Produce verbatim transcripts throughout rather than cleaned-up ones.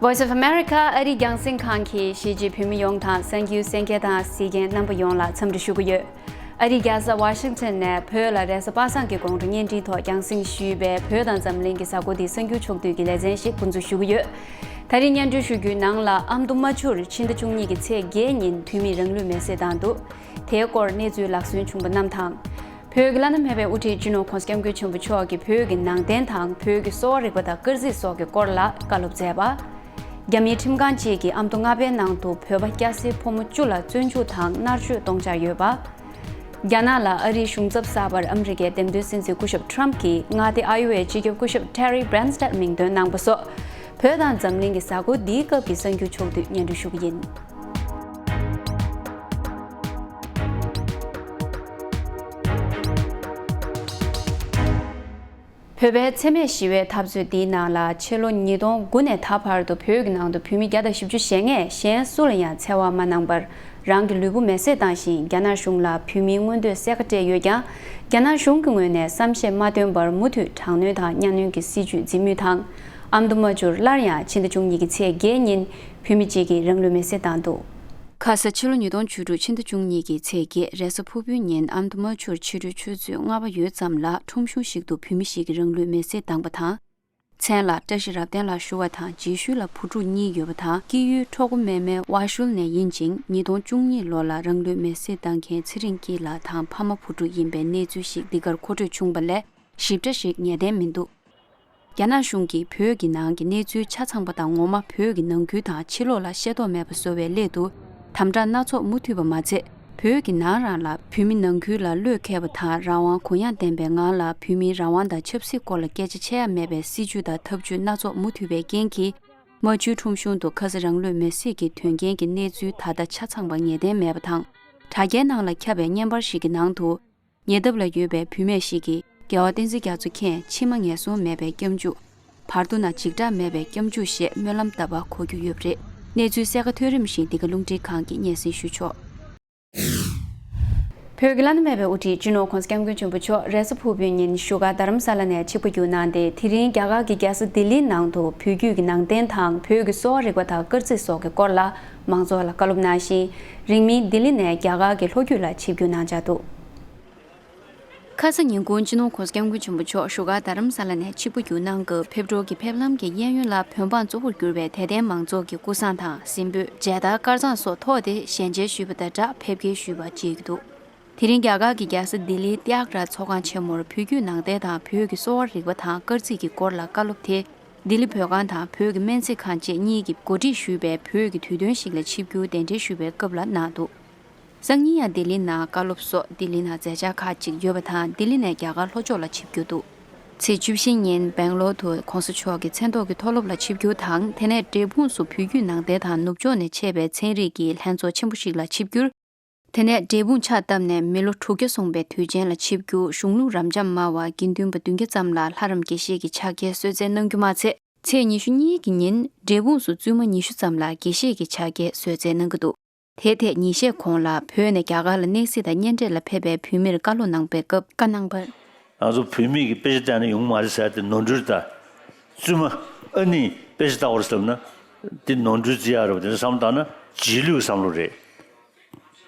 Voice of America ཨ་རིའི་རྒྱང་སྲིང་ཁང་གིས་གཞིས་བྱེས་བོད་མི་ཡོངས་དང་གསར་འགྱུར་གསན་མཁན་དང་གཟིགས་མཁན་རྣམ་པ་ཡོངས་ལ་འཚམས་འདྲི་ཞུ་གི་ཡོད། ཨ་རིའི་རྒྱལ་ས་ཝ་ཤིང་ཊོན་ནས་བོད་ལ་རེས་གཟའ་པ་སངས་ཀྱི་དགོང་དྲོ་བརྙན་འཕྲིན་ཐོག་རྒྱང་སྲིང་ཞུས་པའི་བོད་དང་འཛམ་གླིང་གི་གཟའ་འཁོར་འདིའི་གསར་འགྱུར་ཕྱོགས་བསྡུས་ཀྱི་ལེ་ཚན་ཞིག་འགོ་འཛུགས་ཞུ་གི་ཡོད། ད་རིང་སྙན་སྒྲོན་ཞུ་རྒྱུའི་ནང་ལ་ཨ་མདོ་རྨ་ཆུར་ཕྱི་ཟླ་བཅུ་གཉིས་ཀྱི་ཚེས་བརྒྱད་ཉིན་བོད་མིས་རང་ལུས་མེར་སྲེག་བཏང་འདུག་དེའི་སྐོར་གནས་ཚུལ་ལག་སོན་བྱུང་པ་རྣམས་དང་། བོད་ཀྱི་བླ་ན་མེད་པའི་དབུ་ཁྲིད་སྤྱི་ནོར་༸གོང་ས་༸སྐྱབས་མགོན་ཆེན་པོ་མཆོག་གིས་བོད་ཀྱི་ནང་བསྟན་དང་བོད་ཀྱི་གསོ་བ་རིག་པ་དང་སྐར་རྩིས་སོགས་ཀྱི་སྐོར་ལ་བཀའ་སློབ་མཛད་པ། རྒྱ་མིའི་ཁྲིམས་ཁང་གཅིག་གིས་ཨ་མདོ་རྔ་པའི་ནང་དུ་བོད་པ་སྐྱ་སེར་ཕོ་མོ་བཅུ་ལ་བཙོན་འཇུག་དང་མནར་གཅོད་གཏོང་འཆར་ཡོད་པ། རྒྱ་ནག་ལ་ཨ་རིའི་གཞུང་ཚབ་གསར་པར་ཨ་མི་རི་ཀའི་འདེམས་ཐོན་སྲིད་འཛིན་སྐུ་ཞབས་ཊམ་གྱིས་མངའ་སྡེ་ཨ་ཡོ་ཝའི་སྤྱི་ཁྱབ་སྐུ་ཞབས་ཊེ་རི་བྷེན་སི་ཊེད་མིང་འདོན་གནང་པ་སོགས། བོད་དང་འཛམ་གླིང་གི་གཟའ་འཁོར་འདིའི་སྐབས་ཀྱི་གསར་འགྱུར་ཕྱོགས་བསྡུས་སྙན་སྒྲོན་ཞུ་གི་ཡིན། བོད་པའི་འཚེ་མེད་ཞི་བའི་འཐབ་རྩོད་འདིའི་ནང་ལ་ཕྱི་ལོ་ཉིས་སྟོང་དགུ་ནས་ད་བར་དུ་བོད་ཀྱི་ནང་དུ་བོད་མི་བརྒྱ་དང་བཞི་བཅུ་ཞེ་ལྔས་གཞན་སུ་ལ་ཡང་འཚེ་བ་མ་གནང་བར་རང་གི་ལུས་པོ་མེར་སྲེག་བཏང་ཞིང་རྒྱ་ནག་གཞུང་ལ་བོད་མིའི་མངོན་འདོད་གསལ་ཁ་སྤྲད་ཡོད་ཀྱང་རྒྱ་ནག་གཞུང་གི་ངོས་ནས་བསམ་ཤེས་མ་སྟོན་པར་མུ་མཐུད་དྲག་གནོན་དང་གཉའ་གནོན་གྱི་སྲིད་བྱུས་འཛིན་མུས་དང་ཨ་མདོ་རྨ་ཆུར་སླར་ཡང་ཕྱི་ཟླ་བཅུ་གཉིས་ཀྱི་ཚེས་བརྒྱད་ཉིན་བོད་མི་གཅིག་གིས་རང་ལུས་མེར་སྲེག་བཏང་འདུག་ཁ་ས་ཕྱི་ལོ་ཉིས་སྟོང་བཅུ་དྲུག་ཕྱི་ཟླ་བཅུ་གཉིས་ཀྱི་ཚེས་བརྒྱད་རེས་གཟའ་ཕུར་བུའི་ཉིན་ཨ་མདོ་རྨ་ཆུར་ཕྱི་དྲོའི་ཆུ་ཚོད་ལྔ་པ་ཡོལ་ཙམ་ལ་ཁྲོམ་གཞུང་ཞིག་ཏུ་བོད་མི་ཞིག་གིས་རང་ལུས་མེར་སྲེག་བཏང་པ་དང་། མཚན་ལ་བཀྲ་ཤིས་རབ་བརྟན་ལགས་ཞུ་བ་དང་རྗེས་ཤུལ་ལ་བུ་ཕྲུག་གཉིས་ཡོད་པ་དང་སྐྱེས་ཡུལ་ཁྲོ་ཀོ་མེ་མེ་ཝ་ཤུལ་ནས་ཡིན་ཅིང་ཉིས་སྟོང་བཅུ་གཉིས་ལོ་ལ་རང་ལུས་མེར་སྲེག་བཏང་མཁན་ཚེ་རིང་སྐྱིད་ལགས་དང་ཕ་མ་བུ་ཕྲུག་ཡིན་པའི་གནས་ཚུལ་ཞིག་འདི་གར་མཁོ་སྤྲོད་བྱུང་བ་ལས་ཞིབ་ཕྲ་ཞིག་ངེས་གཏན་མི་འདུག་རྒྱ་ནག་གཞུང་གིས་བོད་ཀྱི་ནང་གི་གནས་ཚུལ་ཆ་ཚང་པ་དང་ངོ་མ་བོད་ཀྱི་ནང་ཁུལ་དང་ཕྱི་ལོགས་ལ་ཤེས་རྟོགས་མེད་པ་བཟོ་བའི་སླད་དུ་དམ་དྲག་སྣ་ཚོགས་མུ་མཐུད་པ་མ་ཚད་བོད་ཀྱི་ནང་རང་ལ་བོད་མི་ནང་ཁུལ་ལ་བློས་འཁེལ་བ་དང་རང་དབང་གུ་ཡངས་ལྡན་པའི་ངང་ལ་བོད་མིའི་རང་དབང་དང་ཆབ་སྲིད་སྐོར་ལ་སྐད་ཆ་འཆད་ཡ་མེད་པའི་སྲིད་བྱུས་དང་ཐབས་བྱུས་སྣ་ཚོགས་མུ་མཐུད་པའི་རྐྱེན་གྱིས་རྨ་ཆུའི་ཁྲོམ་གཞུང་དུ་ཁ་སང་རང་ལུས་མེར་སྲེག་གི་དོན་རྐྱེན་གྱི་གནས་ཚུལ་ད་ལྟ་ཆ་ཚང་པ་ངེས་གཏན་མེད་པ་དང་། དྲ་རྒྱའི་ནང་ལ་ཁྱབ་པའི་བརྙན་པར་ཞིག་གི་ནང་དུ། ཉེ་འདབས་ལ་ཡོད་པའི་བུད་མེད་ཞིག་གིས་རྒྱལ་བ་བསྟན་འཛིན་རྒྱ་མཚོ་མཁྱེན་ཕྱི་མ་ངན་སོང་མེད་པའི་སྐྱབས་འཇུག་བར་དོ་ན་འཇིགས་སྐྲག་མེད་པའི་སྐྱབས་འཇུག་ཞེས་སྨོན་ལམ་བཏབ་པ་གོ་རྒྱུ་ཡོད་པ་རེད། གནས་ཚུལ་གསལ་ཁ་ཐོན་རིམ་བཞིན་འདི་ག་རླུང་འཕྲིན་ཁང་གིས་སྙན་སེང་ཞུས་ཆོག་བོད་ཀྱི་བླ་ན་མེད་པའི་དབུ་ཁྲིད་སྤྱི་ནོར་༸གོང་ས་༸སྐྱབས་མགོན་ཆེན་པོ་མཆོག་རེས་གཟའ་ཕུར་བུའི་ཉིན་བཞུགས་སྒར་རྡ་རམ་ས་ལ་ནས་ཆིབས་ཁ་བསྒྱུར་གནང་སྟེ། དེ་རིང་རྒྱ་གར་གྱི་རྒྱལ་ས་ལྡི་ལིའི་ནང་དུ་བོད་བརྒྱུད་ཀྱི་ནང་བསྟན་དང་བོད་ཀྱི་གསོ་བ་རིག་པ་དང་སྐར་རྩིས་སོགས་ཀྱི་སྐོར་ལ་མང་ཚོགས་ལ་བཀའ་སློབ་གནང་ཞིང་། རིང་མིན་ལྡི་ལི་ནས་རྒྱ་གར་གྱི་ལྷོ་རྒྱུད་ལ་ཆིབས་བསྒྱུར་གནང་འཆར་འདུག་ཁ་ས་ཉིན་གུང་སྤྱི་ནོར་༸གོང་ས་༸སྐྱབས་མགོན་ཆེན་པོ་མཆོག་བཞུགས་སྒར་རྡ་རམ་ས་ལ་ནས་ཆིབས་བསྒྱུར་གནང་སྐབས་ཕེབས་འབྱོར་གྱི་ཕེབས་ལམ་གྱི་གཡས་གཡོན་ལ་བོད་འབངས་གཙོ་བོར་གྱུར་པའི་དད་ལྡན་མང་ཚོགས་ཀྱིས་ཀུ་སང་དང་གཟིམ་སྤོས་མཇལ་དར་དཀར་གཙང་སོགས་ཐོགས་ཏེ་ཞལ་མཇལ་ཞུས་པ་དང་སྦྲགས་ཕེབས་སྐྱེལ་ཞུས་པ་མཇལ་རྒྱུ་འདུག་དེ་རིང་རྒྱ་གར་གྱི་རྒྱལ་ས་ལྡི་ལིའི་ཏྱ་ག་ར་ཚོགས་ཁང་ཆེན་མོར་བོད་བརྒྱུད་ནང་བསྟན་དང་བོད་ཀྱི་གསོ་བ་རིག་པ་དང་སྐར་རྩིས་ཀྱི་སྐོར་ལ་བཀའ་སློབ་དེ་ལྡི་ལི་བོད་ཁང་དང་བོད་ཀྱི་སྨན་རྩིས་ཁང་བཅས་གཉིས་ཀྱིས་གོ་སྒྲིག་ཞུས་པའི་བོད་ཀྱི་དུས་སྟོན་ཞིག་ལ་ཆིབས་བསྒྱུར་གདན་འདྲེན་ཞུས་པའི་སྐབས་ལ་གནང་འདུག་སང་ཉིན་ཡང་ལྡི་ལི་ནང་བཀའ་སློབ་སོགས་ལྡི་ལི་ནང་མཛད་འཆར་ཁག་ཅིག་ཡོད་པ་དང་ལྡི་ལི་ནས་རྒྱ་གར་ལྷོ་ཕྱོགས་ལ་ཆིབས་བསྒྱུར་འདུག་ཚེས་བཅུ་བཞི་ཉིན་སྦེང་ལོར་དུ་༸གོང་ས་མཆོག་གི་མཚན་ཐོག་གི་མཐོ་སློབ་ལ་ཆིབས་བསྒྱུར་དང་དེ་ནས་འབྲས་སྤུངས་སུ་བོད་བརྒྱུད་ནང་བསྟན་དང་ནུབ་ཕྱོགས་ནས་ཆད་པའི་ཚན་རིག་གི་ལྷན་ཚོགས་ཆེན་པོ་ཞིག་ལ་ཆིབས་བསྒྱུར། དེ་ནས་འབྲས་སྤུངས་ཕྱག་བཏབ་ནས་མི་ལོ་དྲུག་བརྒྱ་སོང་པའི་དུས་ཆེན་ལ་ཆིབས་བསྒྱུར། གཞུང་ལུགས་རབ་འབྱམས་སྨྲ་བ་དགེ་འདུན་པ་བདུན་བརྒྱ་ཙམ་ལ་ལྷ་རམས་དགེ་བཤེས་ཀྱི་ཕྱག་འཁྱེར་གསོལ་སྩལ་གནང་རྒྱུ་མ་ཚད་ཚེས་ཉི་ཤུ་གཉིས་ཀྱི་ཉིན་འབྲས་སྤུངས་སུ་བཙུན་མ་ཉི་ཤུ་ཙམ་ལ་དགེ་བཤེས་ཀྱི་ཕྱག་འཁྱེར་གསོལ་སྩལ་གནང་གི་འདུག་དེའི་ཐད་ཉིན་ཤས་གོང་ལ་བོད་ནས་རྒྱ་གར་ལ་གནས་གཟིགས་དང་གཉེན་འཕྲད་ལ་ཕེབས་པའི་བོད་མིར་བཀའ་སློབ་གནང་པའི་སྐབས་བཀའ་གནང་བར། ང་ཚོ་བོད་མི་གི་དཔེ་ཆ་བལྟས་ན་ཡོང་མ་རེད་ཟེར་ཏེ་ནོར་འཁྲུལ་དང་། བཙུན་མ་ཨ་ནི་དཔེ་ཆ་ལྟ་བར་བསམ་ན་འདི་ནོར་འཁྲུལ་བརྩི་ཡག་རེད་པ། དེ་འདྲ་བསམ་བཏང་ན་རྗེས་ལུས་ཀྱི་བསམ་བློ་རེད།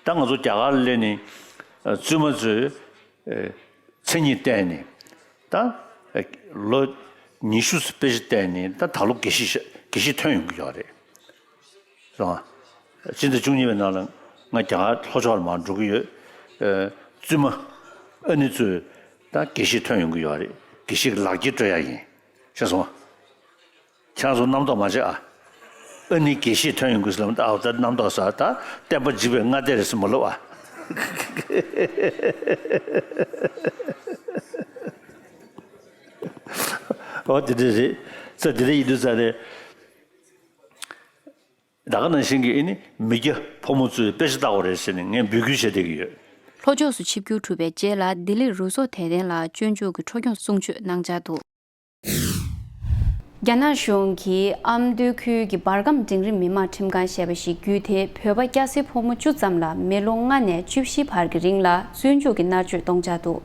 ད་ང་ཚོ་རྒྱ་གར་ལ་སླེབས་ནས་བཙུན་མ་ཚོས་མཚན་ཉིད་བལྟས་ནས་ད་ལོ་ཉི་ཤུ་ཙམ་དཔེ་ཆ་བལྟས་ནས་ད་ད་ལོ་དགེ་བཤེས་དགེ་བཤེས་ཐོན་ཡོང་གི་ཡོད་རེད། སོང་ང་། ཕྱི་ཟླ་བཅུ་གཉིས་པའི་ནང་ལ་ང་རྒྱ་གར་ལྷོ་ཕྱོགས་ལ་མར་འགྲོ་གི་ཡོད། ཨ། བཙུན་མ་ཨ་ནེ་ཚོས་ད་དགེ་བཤེས་ཐོན་ཡོང་གི་ཡོད་རེད། དགེ་བཤེས་ཀྱི་ལག་འཁྱེར་སྤྲོད་ཡ་ཡིན། ཤེས་སོང་ང་། ཁྱེད་རང་ཚོ་རྣམ་རྟོག་མ་བྱེད་ཨ། ཨ་ནེ་དགེ་བཤེས་ཐོན་ཡོང་གི་ཟེར་ལབ་ད་ཨ་ད་རྣམ་རྟོག་ཟ་ད་བསྟན་པ་འཇིག་པའི་སྔ་ལྟས་རེད་ཟེར་མ་ལབ་ཨ། འོ་དེ་འདྲ་རེད། ས་དེ་འདྲ་ཡིན་དུས་ས་རེད། ད་ག་ནང་བཞིན་གྱི་ཨེ་ནི་མི་སྐྱ་ཕོ་མོ་ཚོས་དཔེ་ཆ་ལྟ་དགོས་རེད་ཟེར་ནས་ངས་འབོད་སྐུལ་བྱེད་བསྡད་ཀྱི་ཡོད། ལྷོ་ཕྱོགས་སུ་ཆིབས་བསྒྱུར་གྲུབ་པའི་རྗེས་ལ་ལྡི་ལིར་རུ་སོག་དད་ལྡན་ལ་སྤྱོད་འཇུག་གི་འཕྲོ་སྐྱོང་གསུང་ཆོས་གནང་འཆར་འདུག་རྒྱ་ནག་གཞུང་གིས་ཨ་མདོའི་ཁུལ་གྱི་འབར་ཁམས་འབྲིང་རིམ་མི་དམངས་ཁྲིམས་ཁང་ཞེས་པ་ཞིག་བརྒྱུད་དེ་བོད་པ་སྐྱ་སེར་ཕོ་མོ་བཅུ་ཙམ་ལ་མི་ལོ་ལྔ་ནས་བཅུ་བཞི་བར་གྱི་རིང་ལ་བཙོན་འཇུག་གི་མནར་གཅོད་གཏོང་འཆར་འདུག་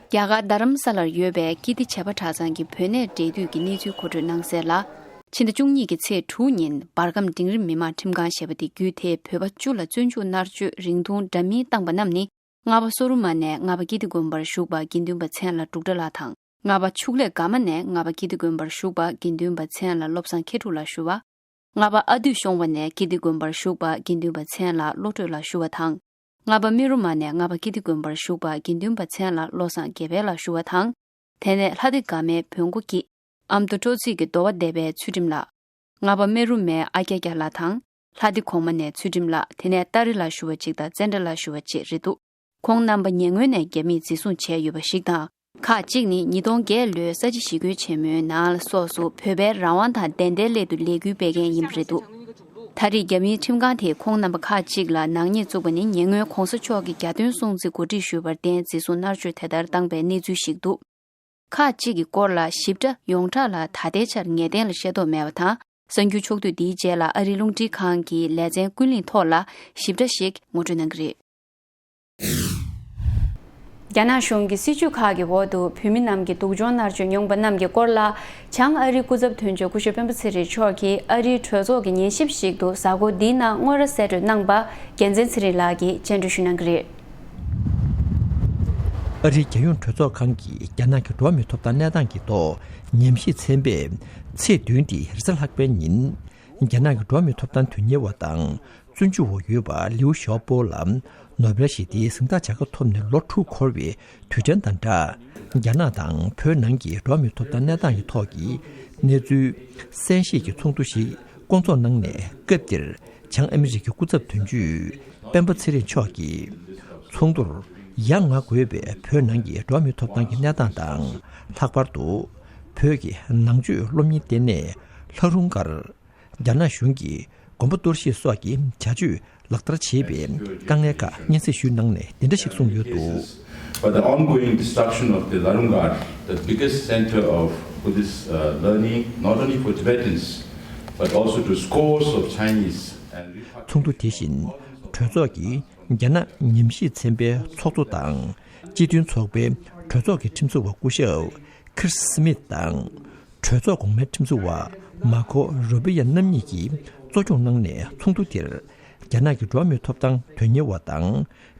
རྒྱ་གར་རྡ་རམ་ས་ལར་ཡོད་པའི་ཀིརྟི་བྱེས་པ་གྲྭ་ཚང་གི་བོད་གནས་འབྲེལ་མཐུད་ཀྱི་གནས་ཚུལ་མཁོ་སྤྲོད་གནང་གསལ་ལ། ཕྱི་ཟླ་བཅུ་གཉིས་ཀྱི་ཚེས་དྲུག་ཉིན་འབར་ཁམས་འབྲིང་རིམ་མི་དམངས་ཁྲིམས་ཁང་ཞེས་པ་དེ་བརྒྱུད་དེ་བོད་པ་བཅུ་ལ་བཙོན་འཇུག་མནར་གཅོད་རིང་ཐུང་འདྲ་མིན་བཏང་པ་རྣམས་ནི། རྔ་པ་སོ་རུ་མ་ནས་རྔ་པ་ཀིརྟི་དགོན་པར་བཞུགས་པ་དགེ་འདུན་པ་མཚན་ལ་འབྲུག་སྒྲ་ལགས་དང་། རྔ་པ་ཕྱུགས་ལས་དགའ་མ་ནས་རྔ་པ་ཀིརྟི་དགོན་པར་བཞུགས་པ་དགེ་འདུན་པ་མཚན་ལ་བློ་བཟང་མཁས་གྲུབ་ལགས་ཞུ་བ། རྔ་པ་ཨ་འདུས་གཤོང་བ་ནས་ཀིརྟི་དགོན་པར་བཞུགས་པ་དགེ་འདུན་པ་མཚན་ལ་བློ་གྲོས་ལགས་ཞུ་བ་དང་། རྔ་པ་སྨན་རུ་མ་ནས་རྔ་པ་ཀིརྟི་དགོན་པར་བཞུགས་པ་དགེ་འདུན་པ་མཚན་ལ་བློ་བཟང་དགེ་འཕེལ་ལགས་ཞུ་བ་དང་། དེ་ནས་ལྷ་སྡེ་དགའ་མའི་བོན་སྒོ་སྐྱིད། ཨ་མདོ་སྤྲོ་ཚིགས་ཀྱི་མདོ་བ་སྡེ་པའི་ཚུལ་ཁྲིམས་ལགས། རྔ་པ་སྨན་རུ་མའི་ཨ་ཀྱ་ཀྱ་ལགས་དང་། ལྷ་སྡེ་གོང་མ་ནས་ཚུལ་ཁྲིམས་ལགས། དེ་ནས་ཏཱ་རེ་ལགས་ཞུ་བ་གཅིག་དང་ཙནྡྲ་ལགས་ཞུ་བ་གཅིག་རེད་འདུག་ཁོང་རྣམ་པ་ཉེ་སྔོན་ནས་རྒྱ་མིས་འཛིན་བཟུང་བྱས་ཡོད་པ་ཞིག་དང་། ཁག་གཅིག་ནི་ཉིས་སྟོང་བརྒྱད་ལོའི་ས་བྱི་ཞི་རྒོལ་ཆེན་མོའི་ནང་ལ་སོགས་སུ་བོད་པའི་རང་དབང་དང་བདེན་མཐའི་སླད་དུ་ལས་འགུལ་སྤེལ་མཁན་ཡིན་པ་རེད་འདུག་ད་རེས་རྒྱ་མིའི་ཁྲིམས་ཁང་དེས་ཁོང་རྣམ་པ་ཁག་གཅིག་ལ་ནག་ཉེས་བཙུགས་པ་ནི་ཉེ་སྔོན་༸གོང་ས་མཆོག་གི་གྱ་སྟོན་སྲུང་བརྩི་གོ་སྒྲིག་ཞུས་པར་བརྟེན་འཛིན་བཟུང་མནར་གཅོད་དེ་ལྟར་བཏང་པའི་གནས་ཚུལ་ཞིག་འདུག་ཁག་ཅིག་གི་སྐོར་ལ་ཞིབ་ཕྲ་ཡོངས་གྲགས་ལ་ད་ལྟའི་ཆར་ངེས་གཏན་ལ་ཤེས་རྟོགས་མེད་པ་དང་། གསར་འགྱུར་ཕྱོགས་བསྡུས་འདིའི་རྗེས་ལ་ཨ་རིའི་རླུང་འཕྲིན་ཁང་གི་ལེ་ཚན་ཀུན་གླེང་ཐོག་ལ་ཞིབ་ཕྲ་ཞིག་ངོ་སྤྲོད་གནང་གི་རེད། རྒྱ་ནག་གཞུང་གི་སྲིད་བྱུས་ཁག་གི་འོག་ཏུ་བོད་མི་རྣམས་ཀྱི་སྡུག་སྦྱོང་མནར་གཅོད་མྱོང་པ་རྣམས་ཀྱི་སྐོར་ལ། བྱང་ཨ་རིའི་སྐུ་ཚབ་དོན་གཅོད་སྐུ་ཞབས་སྤེན་པ་ཚེ་རིང་མཆོག་གིས་ཨ་རིའི་གྲོས་ཚོགས་ཀྱི་ཉན་ཞིབ་ཞིག་ཏུ་གཟའ་འཁོར་འདིའི་ནང་དངོས་ར་གསལ་བསྒྲགས་གནང་པ་རྒྱལ་མཚན་ཚེ་རིང་ལགས་ཀྱིས་སྤྱན་འབུལ་ཞུ་གནང་གི་རེད། ཨ་རིའི་རྒྱལ་ཡོངས་གྲོས་ཚོགས་ཁང་གིས་རྒྱ་ནག་གི་འགྲོ་བ་མིའི་ཐོབ་ཐང་གནས་སྟངས་ཀྱི་ཐོག་ཉམས་ཞིབ་ཚན་པས་ཚེས་བདུན་སྟེ་རེས་གཟའ་ལྷག་པའི་ཉིན། རྒྱ་ནག་གི་འགྲོ་བ་མིའི་ཐོབ་ཐང་དོན་གཉེར་བ་དང་། བཙོན་འཇུག་འོག་ཡོད་པ་ལིའུ་ཞའོ་པོ་ལ་ནོ་བེལ་ཞི་བདེའི་གཟེངས་རྟགས་བྱ་དགའ་ཐོབ་ནས་ལོ་དྲུག་འཁོར་བའི་དུས་དྲན་དང་སྦྲགས། རྒྱ་ནག་དང་བོད་ནང་གི་འགྲོ་བ་མིའི་ཐོབ་ཐང་གནས་སྟངས་ཀྱི་ཐོག་གི་གནས་ཚུལ་གསན་བཞེས་ཀྱི་ཚོགས་འདུ་ཞིག་བསྐོང་ཚོགས་གནང་ནས། སྐབས་དེར་བྱང་ཨ་མི་རི་ཀའི་སྐུ་ཚབ་དོན་གཅོད་སྤེན་པ་ཚེ་རིང་མཆོག་གིས། ཚོགས་འདུར་ཡ་ང་དགོས་པའི་བོད་ནང་གི་འགྲོ་བ་མིའི་ཐོབ་ཐང་གི་གནས་སྟངས་དང་། ལྷག་པར་དུ་བོད་ཀྱི་ནང་ཆོས་སློབ་གཉེར་ལྟེ་གནས་ལྷ་རུང་སྒར། རྒྱ་ནག་གཞུང་གིས་དགོན་པ་གཏོར་བཤིག་སོགས་ཀྱི་བྱ་སྤྱོད་ལག་བསྟར་བྱས་པའི་དཀའ་ངལ་ཁག་སྙན་སེང་ཞུས་གནང་ནས་འདི་འདྲ་ཞིག་གསུངས་ཡོད་འདུག But the ongoing destruction of the Larungar, the biggest center of Buddhist uh, learning, not only for Tibetans, but also to scores of Chinese and repatriated. ཚོགས་འདུ་དེ་བཞིན་གྲོས་ཚོགས་ཀྱི་རྒྱ་ནག་ཉམས་ཞིབ་ཚན་པའི་ཚོགས་གཙོ་དང་། སྤྱི་མཐུན་ཚོགས་པའི་གྲོས་ཚོགས་ཀྱི་ཁྲིམས་བཟོ་བ་སྐུ་ཞབས་ཁིར་སི་མིད་དང་། གྲོས་ཚོགས་གོང་མའི་ཁྲིམས་བཟོ་བ་མཱ་ཁོ་རུ་པི་ཡ་རྣམ་གཉིས་ཀྱིས་གཙོ་སྐྱོང་གནང་ནས། ཚོགས་འདུ་དེར་རྒྱ་ནག་གི་འགྲོ་བ་མིའི་ཐོབ་ཐང་དོན་གཉེར་བ་དང་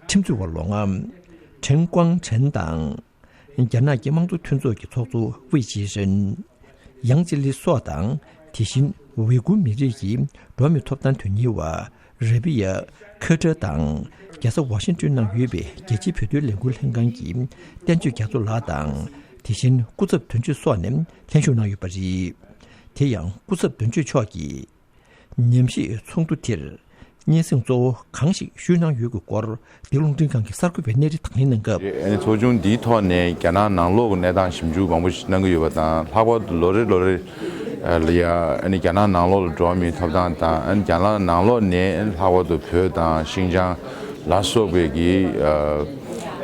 ཁྲིམས་རྩོད་པ་ལོ་ལྔ་ཁྲེན་ཀོང་ཁྲེན་དང་། རྒྱ་ནག་གི་དམངས་གཙོ་མཐུན་ཚོགས་ཀྱི་ཚོགས་གཙོ་ཝེ་ཅི་ཧྲན། ཡང་ཅི་ལི་སོགས་དང་། དེ་བཞིན་ཝེ་གུར་མི་རིགས་ཀྱི་འགྲོ་བ་མིའི་ཐོབ་ཐང་དོན་གཉེར་བ་རེ་བི་ཡ་ཁ་ཏྲ་དང་། རྒྱལ་ས་ཝ་ཤིང་ཏོན་ནང་ཡོད་པའི་རྒྱལ་སྤྱིའི་བོད་དོན་ལས་འགུལ་ལྷན་ཁང་གི་བསྟན་ཆོས་རྒྱ་མཚོ་ལགས་དང་། དེ་བཞིན་སྐུ་ཚབ་དོན་གཅོད་སོགས་ནས་ལྷན་ཞུགས་གནང་ཡོད་པ་རེད། དེ་ཡང་སྐུ་ཚབ་དོན་གཅོད་མཆོག་གིས་ཉམས་ཞིབ་ཚོགས་འདུ་དེར་སྙན་སེང་གཙོ་བོ་གང་ཞིག་ཞུས་གནང་ཡོད་ཀྱི་སྐོར། འདི་རླུང་འཕྲིན་ཁང་གི་གསར་འགོད་པས་གནས་རི་དང་ལེན་གནང་སྐབས། ཨ་ནི་ཚོགས་ཆུང་འདིའི་ཐོག་ནས་རྒྱ་ནག་ནང་ལོགས་ཀྱི་གནས་སྟངས་ཞིབ་འཇུག་མང་པོ་ཞིག་གནང་གི་ཡོད་པ་དང་། ལྷག་པར་དུ་ལོ་རེ་ལོ་རེ་ལ་ཡ་ཨ་ནི་རྒྱ་ནག་ནང་ལོགས་ལ་འགྲོ་བ་མིའི་ཐོབ་ཐང་དང་། ཨ་ནི་རྒྱ་ནག་ནང་ལོགས་ནས་ཨ་ནི་ལྷག་པར་དུ་བོད་དང་ཤིན་ཅང་ལ་སོགས་པའི་གི་ཨ་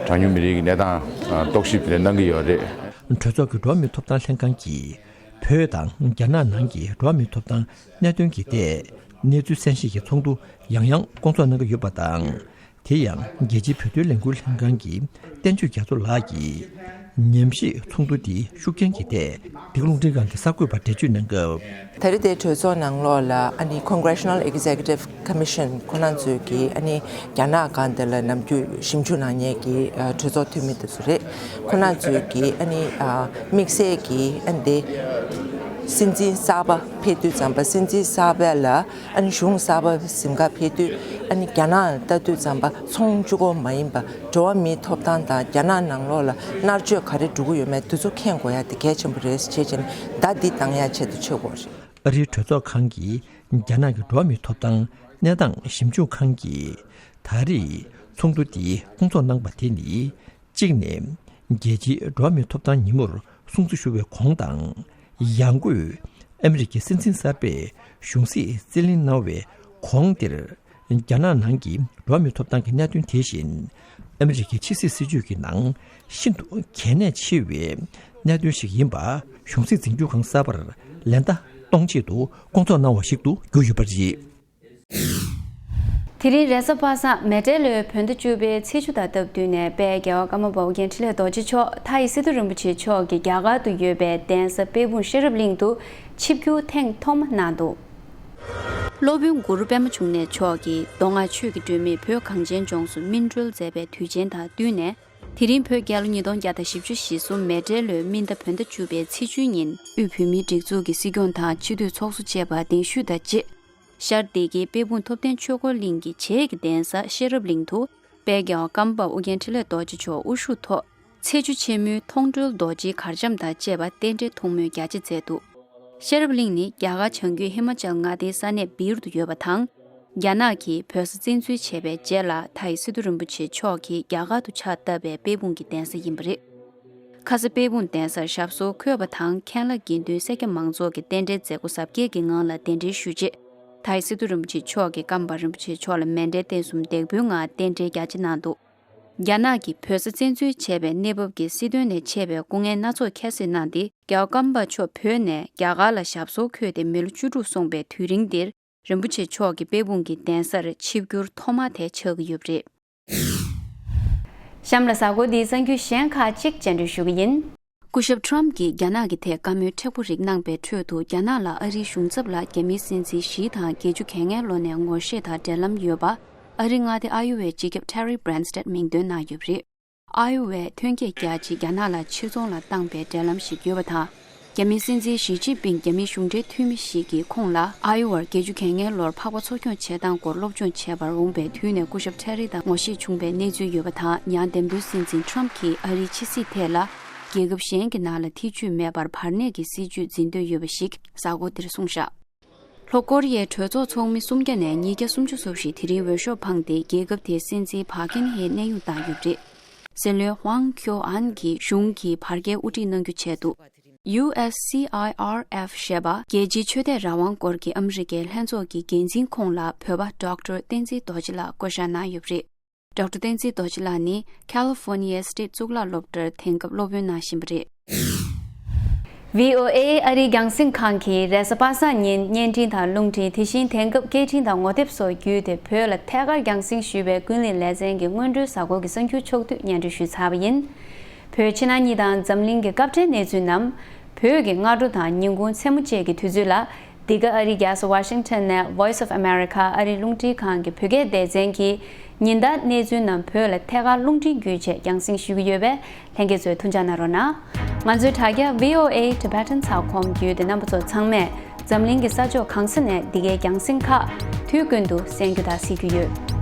གྲངས་ཉུང་མི་རིགས་ཀྱི་གནས་སྟངས་ཨ་རྟོག་ཞིབ་དེ་གནང་གི་ཡོད་རེད། གྲོས་ཚོགས་ཀྱི་འགྲོ་བ་མིའི་ཐོབ་ཐང་ལྷན་ཁང་གིས་བོད་དང་རྒྱ་ནག་ནང་གི་འགྲོ་བ་མིའི་ཐོབ་ཐང་གནད་དོན་གྱི་ཐད་གནས་ཚུལ་གསན་བཞེས་ཀྱི་ཚོགས་འདུ་ཡང་ཡང་བསྐོང་ཚོགས་གནང་གི་ཡོད་པ་དང་། དེ་ཡང་རྒྱལ་སྤྱིའི་བོད་དོན་ལས་འགུལ་ལྷན་ཁང་གི་བསྟན་ཆོས་རྒྱ་མཚོ་ལགས་ཀྱིས་ཉམས་ཞིབ་ཚོགས་འདུ་འདིའི་ཤུགས་རྐྱེན་གྱི་ཐད་འདི་ག་རླུང་འཕྲིན་ཁང་གི་གསར་འགོད་པར་འགྲེལ་བརྗོད་གནང་སྐབས། ད་རེས་དེ་གྲོས་ཚོགས་ནང་ལོགས་ལ་ཨ་ནི་Congressional Executive Commission ཁོ་རང་ཚོས་ཀྱིས་ཨ་ནི་རྒྱ་ནག་སྒང་དེ་ལ་ནམ་རྒྱུན་ཞིབ་འཇུག་གནང་མཁན་གྱི་ཨ་གྲོས་ཚོགས་འཐུས་མི་དེ་ཚོ་རེད། ཁོ་རང་ཚོས་ཀྱིས་ཨ་ནི་ཨ་དམིགས་བསལ་གྱིས་ཨ་ནི་དེ་སྲིད་འཛིན་གསར་པ་ཕེབས་དུས་ཙམ་པ་སྲིད་འཛིན་གསར་པ་ལ་ཨ་ནི་གཞུང་གསར་པ་གཟིམ་ཁ་ཕེབས་དུས་ཨ་ནི་རྒྱ་ནག་ལ་ལྟ་དུས་ཙམ་པ་ཚོང་གཅིག་པོ་མ་ཡིན་པ་འགྲོ་བ་མིའི་ཐོབ་ཐང་དང་རྒྱ་ནག་ནང་ལོགས་ལ་མནར་གཅོད་ག་རེ་འགྲོ་གི་ཡོད་མེད་དེ་ཚོ་མཁྱེན་དགོས་ཡ་དེ་གལ་ཆེན་པོ་རེད་ཅེས་བྱས་ནས་བརྡ་འདི་བཏང་ཡ་ཆེད་དུ་བྱེད་དགོས་རེད། ཨ་རིའི་གྲོས་ཚོགས་ཁང་གི་རྒྱ་ནག་གི་འགྲོ་བ་མིའི་ཐོབ་ཐང་གནས་སྟངས་ཞིབ་འཇུག་ཁང་གིས་ད་རེས་ཚོགས་འདུ་འདི་བསྐོང་ཚོགས་གནང་པ་དེ་ནི། གཅིག་ནས། རྒྱལ་སྤྱིའི་འགྲོ་བ་མིའི་ཐོབ་ཐང་ཉིན་མོར་སྲུང་བརྩི་ཞུ་བའི་གོང་དང་། ཡང་སྒོས་ཨ་མི་རི་ཀའི་སྲིད་འཛིན་གསར་པས་གཞུང་སྲིད་རྩིས་ལེན་གནང་བའི་གོང་དེར། རྒྱ་ནག་ནང་གི་འགྲོ་བ་མིའི་ཐོབ་ཐང་གི་གནད་དོན་དེ་བཞིན། ཨ་མི་རི་ཀའི་ཕྱི་སྲིད་སྲིད་ཇུས་ཀྱི་ནང་ཤིན་ཏུ་གལ་གནད་ཆེ་བའི་གནད་དོན་ཞིག་ཡིན་པ་གཞུང་སྲིད་འཛིན་སྐྱོང་ཁང་གསར་པར་ལན་བརྡ་གཏོང་ཆེད་དུ་བསྐོང་ཚོགས་གནང་བ་ཞིག་ཏུ་གྱུར་ཡོད་པ་རེད། དེ་རིང་རེས་གཟའ་པ་སངས་མེ་སྤྲེལ་ལོའི་བོད་ཟླ་བཅུ་པའི་ཚེས་བཅུ་དང་སྟབས་བསྟུན་ནས་དཔལ་རྒྱལ་བ་ཀརྨ་པ་ཨོ་རྒྱན་འཕྲིན་ལས་རྡོ་རྗེ་མཆོག་མཐའ་ཡི་སི་ཏུ་རིན་པོ་ཆེ་མཆོག་གིས་རྒྱ་གར་དུ་ཡོད་པའི་གདན་ས་དཔལ་སྤུངས་ཤེས་རབ་གླིང་དུ་ཆིབས་བསྒྱུར་ཐེངས་ཐོག་མ་གནང་འདུག་སློབ་དཔོན་གུ་རུ་པདྨ་འབྱུང་གནས་མཆོག་གིས་མདོ་སྔགས་ཆོས་ཀྱི་སྒྲོན་མེས་བོད་གངས་ཅན་ལྗོངས་སུ་སྨིན་གྲོལ་མཛད་པའི་དུས་ཆེན་དང་བསྟུན་ནས། དེ་རིང་བོད་རྒྱལ་ལོ་ཉིས་སྟོང་བརྒྱ་དང་བཞི་བཅུ་ཞེ་གསུམ་མེ་སྤྲེལ་ལོའི་སྨིན་ཟླ་བོད་ཟླ་བཅུ་པའི་ཚེས་བཅུའི་ཉིན། དབུས་བོད་མིའི་སྒྲིག་འཛུགས་ཀྱི་སྲིད་སྐྱོང་དང་སྤྱི་འཐུས་ཚོགས་གཙོ་བཅས་པ་གདན་ཞུས་དང་བཅས། ཤར་སྡེ་དགེའི་དཔལ་སྤུངས་ཐུབ་བསྟན་ཆོས་འཁོར་གླིང་གི་བྱེས་ཀྱི་གདན་ས་ཤེས་རབ་གླིང་དུ། དཔལ་རྒྱལ་བ་ཀརྨ་པ་ཨོ་རྒྱན་འཕྲིན་ལས་རྡོ་རྗེ་མཆོག་དབུ་བཞུགས་ཐོག་ཚེས་བཅུ་ཆེན་མོའི་མཐོང་གྲོལ་རྡོ་རྗེའི་གར་འཆམ་དང་བཅས་པ་རྟེན་འབྲེལ་ཐུང་མོལ་རྒྱ་ཆེ་མཛད་འདུག་ཤེས་རབ་གླིང་ནི་རྒྱ་གར་བྱང་རྒྱུད་ཧི་མ་ཅལ་མངའ་སྡེའི་ས་གནས་སྦིར་དུ་ཡོད་པ་དང་། རྒྱ་ནག་གིས་བོད་ས་བཙན་འཛུལ་བྱས་པའི་རྗེས་ལ་མཐའ་ཡི་སི་ཏུ་རིན་པོ་ཆེ་མཆོག་གིས་རྒྱ་གར་དུ་ཕྱག་བཏབ་པའི་དཔལ་སྤུངས་ཀྱི་གདན་ས་ཡིན་པ་རེད། ཁ་ས་དཔལ་སྤུངས་གདན་སར་ཞབས་སོར་འཁོད་པ་དང་། མཁན་བླ་དགེ་འདུན་སེར་སྐྱ་མང་ཚོགས་ཀྱིས་རྟེན་འབྲེལ་མཛད་སྒོ་གཟབ་རྒྱས་ཀྱི་ངང་ལ་གདན་འདྲེན་ཞུས་རྗེས། མཐའ་ཡི་སི་ཏུ་རིན་པོ་ཆེ་མཆོག་གིས་ཀརྨ་པ་རིན་པོ་ཆེ་མཆོག་ལ་མཎྜལ་རྟེན་གསུམ་འདེགས་འབུལ་ངང་རྟེན་འབྲེལ་རྒྱ་ཆེ་གནང་འདུག་རྒྱ་ནག་གིས་བོད་ས་བཙན་འཛུལ་བྱས་པའི་གནས་བབ་ཀྱིས་སྲིད་དོན་ལས་ཆད་པའི་སྐུ་ངལ་སྣ་ཚོགས་ཁྱད་བསད་གནང་སྟེ། རྒྱལ་བ་ཀརྨ་པ་མཆོག་བོད་ནས་རྒྱ་གར་ལ་ཞབས་སོར་འཁོད་དེ་མི་ལོ་བཅུ་དྲུག་སོང་པའི་དུས་རིང་འདིར། རིན་པོ་ཆེ་མཆོག་གི་དཔལ་སྤུངས་ཀྱི་གདན་སར་ཆིབས་བསྒྱུར་ཐོག་མ་དེ་ཆགས་ཀྱི་ཡོད་པ་རེད། གཤམ་ལ་གཟའ་འཁོར་འདིའི་གསར་འགྱུར་གཞན་ཁག་ཅིག་སྤྱན་འབུལ་ཞུ་གི་ཡིན། སྐུ་ཞབས་ཁྲམ་གྱིས་རྒྱ་ནག་གི་ཐད་བཀའ་མོལ་མཁྲེགས་པོ་རིགས་གནང་པའི་ཁྲོད་དུ། རྒྱ་ནག་ལ་ཨ་རིའི་གཞུང་ཚབ་ལ་རྒྱ་མིའི་སྲིད་འཛིན་ཞི་དང་བརྒྱད་ཅུ་གྱ་ལྔའི་ལོ་ནས་ངོ་ཤེས་དང་འབྲེལ་ལམ་ཡོད་པ། ཨ་རི་མངའ་སྡེ་ཨ་ཡོ་ཝའི་སྤྱི་ཁྱབ་ཊེ་རི་བྷྲན་སྟད་མིང་འདོན་གནང་ཡོད་པ་རེད། ཨ་ཡོ་ཝས་ཐོན་སྐྱེད་རྒྱག་ཆེད་རྒྱ་ནག་ལ་ཕྱིར་ཚོང་ལ་བཏང་པའི་འབྲེལ་ལམ་ཞིག་ཡོད་པ་དང་། རྒྱ་མིའི་སྲིད་འཛིན་ཞི་ཅིན་ཕིང་རྒྱ་མིའི་གཞུང་འབྲེལ་འཐུས་མི་ཞིག་གིས་ཁོང་ལ་ཨ་ཡོ་ཝར་བརྒྱད་ཅུ་གྱ་ལྔའི་ལོར་འཕགས་པ་འཚོ་སྐྱོང་བྱེད་སྟངས་སྐོར་སློབ་སྦྱོང་བྱས་པར་འོངས་པའི་དུས་ནས་སྐུ་ཞབས་ཊེ་རི་དང་ངོ་ཤེས་བྱུང་པའི་གནས་ཚུལ་ཡོད་པ་དང་། ཡང་འདེམས་ཐོན་སྲིད་འཛིན་ཁྲམ་གྱིས་ཨ་རིའི་ཕྱི་སྲིད་ཐད་ལ་རྒྱལ་ཁབ་གཞན་གྱི་ནང་ལ་ཐེ་ཇུས་མེད་པར་བར་གནས་ཀྱི་སྲིད་ཇུས་འཛིན་འདོད་ཡོད་པ་ཞིག་གཟའ་འཁོར་འདིར་གསུངས་བཞག་ལྷོ་ཀོ་རི་ཡའི་གྲོས་ཚོགས་ཚོགས་མི་སུམ་བརྒྱ་ནས་ཉིས་བརྒྱ་སུམ་ཅུ་སོ་བཞི་དེ་རིང་འོས་ཤོག་འཕངས་ཏེ། རྒྱལ་ཁབ་དེའི་སྲིད་འཛིན་ཕ་ཀིན་ཧེ་གནས་དབྱུང་བཏང་ཡོད་པ་རེད། སྲིད་བློན་ཧུའང་ཁྱོ་ཨན་གྱིས་གཞུང་གི་བར་བརྒལ་དབུ་ཁྲིད་གནང་རྒྱུ་ཆེད་དུ། ཡུ་ཨེས་སི་ཨའི་ཨར་ཨེཕ་ཞེས་པ། རྒྱལ་སྤྱིའི་ཆོས་དད་རང་དབང་སྐོར་གྱི་ཨ་མི་རི་ཀའི་ལྷན་ཚོགས་ཀྱི་འགན་འཛིན་ཁོངས་ལ་བོད་པ་ཌོག་ཊར་བསྟན་འཛིན་རྡོ་རྗེ་ལགས་བསྐོ་བཞག་གནང་ཡོད་པ་རེད། ཌོག་ཊར་བསྟན་འཛིན་རྡོ་རྗེ་ལགས་ནི་ཁ་ལི་ཧྥོ་ནི་ཡའི་སི་ཊེཊ་གཙུག་ལག་སློབ་གྲྭར་དེང་སྐབས་སློབ་དཔོན་གནང་བཞིན་པ་རེད། ཝི་ཨོ་ཨེ་ཨ་རིའི་རྒྱང་སྲིང་ཁང་གིས་རེས་གཟའ་པ་སངས་ཉིན་བརྙན་འཕྲིན་དང་རླུང་འཕྲིན། དེ་བཞིན་དེང་སྐབས་སྐད་འཕྲིན་དང་ངོ་དེབ་སོགས་བརྒྱུད་དེ་བོད་ལ་ཐད་ཀར་རྒྱང་སྲིང་ཞུས་པའི་ཀུན་གླེང་ལེ་ཚན་གྱི་སྔོན་འགྲོའི་གཟའ་འཁོར་གྱི་གསར་འགྱུར་ཕྱོགས་བསྡུས་སྙན་སྒྲོན་ཞུས་ཚར་བ་ཡིན། བོད་ཕྱི་ནང་གཉིས་དང་འཛམ་གླིང་གི་སྐབས་འཕྲལ་གནས་ཚུལ་རྣམས། བོད་ཀྱི་སྔ་དྲོ་དང་ཉིན་གུང་མཚན་མོ་བཅས་ཀྱི་དུས་ཚོད་ལ། འདི་ག་ཨ་རིའི་རྒྱལ་ས་ཝ་ཤིང་ཊོན་ནས་Voice of America ཨ་རིའི་རླུང་འཕྲིན་ཁང་གི་བོད་སྐད་སྡེ་ཚན་གྱིས་ཉིན་ལྟར་གནས་ཚུལ་རྣམས་བོད་ལ་ཐད་ཀར་རླུང་འཕྲིན་བརྒྱུད་བཅས་རྒྱང་སྲིང་ཞུ་གི་ཡོད་པས། ལྷན་རྒྱས་ཚོས་ཐུགས་འཇགས་གནང་རོགས་གནང་། ང་ཚོའི་དྲ་རྒྱ་V O A Tibetan ཚགས་ཁོམ་བརྒྱུད་དེ་རྣམ་པ་ཚོ་ཚང་མས་འཛམ་གླིང་གི་ས་ཕྱོགས་གང་ས་ནས་འདི་གའི་རྒྱང་སྲིང་ཁག་དུས་ཀུན་ཏུ་གསན་རྒྱུ་དང་གཟིགས་རྒྱུ་ཡོད།